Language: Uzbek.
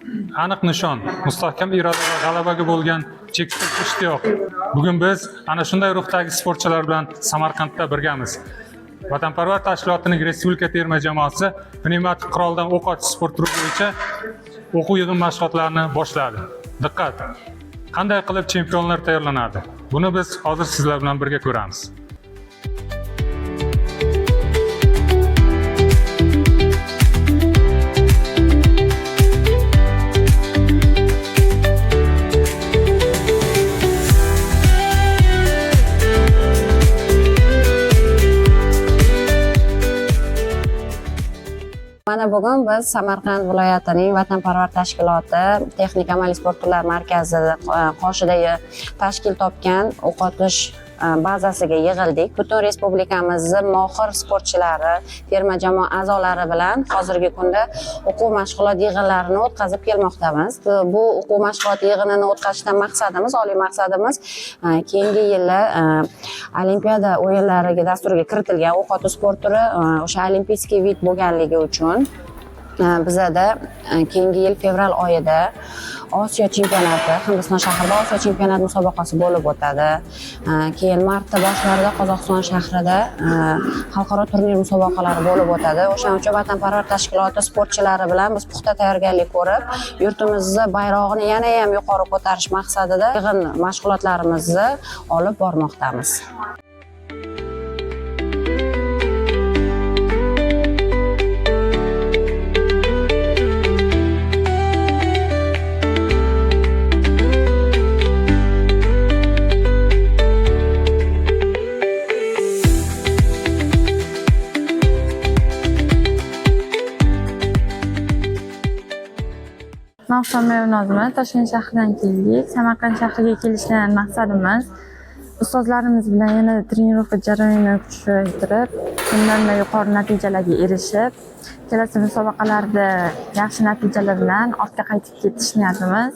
Aniq nishon, mustahkam iroda va g'alabaga bo'lgan cheksiz ishtiyoq. Bugun biz ana shunday ruhdagi sportchilar bilan Samarqandda birgamiz. Vatanparvar tashkilotining respublika terma jamoasi pnevmatik quroldan o'q otish sport turi bo'yicha o'quv yig'in mashg'ulotlarini boshladi. Diqqat! Qanday qilib chempionlar tayyorlanadi? Buni biz hozir sizlar bilan birga ko'ramiz. Mana bugun biz Samarqand viloyatining Vatanparvar tashkiloti texnik amaliy sport turlari markazi qoshidagi tashkil topgan o'q otish bazasiga yig'ildik. Butun respublikamizni mohir sportchilari, terma jamoa a'zolari bilan hozirgi kunda o'quv mashg'ulot yig'inlarini o'tkazib kelmoqdamiz. Bu o'quv mashg'ulot yig'inini o'tkazishdan maqsadimiz, oliy maqsadimiz keyingi yili Olimpiada o'yinlariga dasturiga kiritilgan o'q otish sport turi o'sha олимпийский вид bo'lganligi uchun bizada keyingi yil fevral oyida Osiyo chempionati, Hindiston shahrida Osiyo chempionati musobaqasi bo'lib o'tadi. Keyin martda boshlarida Qozog'iston shahrida xalqaro turnir musobaqalari bo'lib o'tadi. O'shaning uchun Vatanparvar tashkiloti sportchilari bilan biz puxta tayyorgarlik ko'rib, yurtimizni bayrog'ini yana ham yuqori ko'tarish maqsadida yig'in mashg'ulotlarimizni olib bormoqdamiz. Man Husan Toshkent shahridan keldik. Samarqand shahriga kelishdan maqsadimiz ustozlarimiz bilan yana trenirovka jarayonini kuchaytirib, bundan yuqori natijalarga erishib, kelasi musobaqalarda yaxshi natijalar bilan ortga qaytib ketish niyatimiz.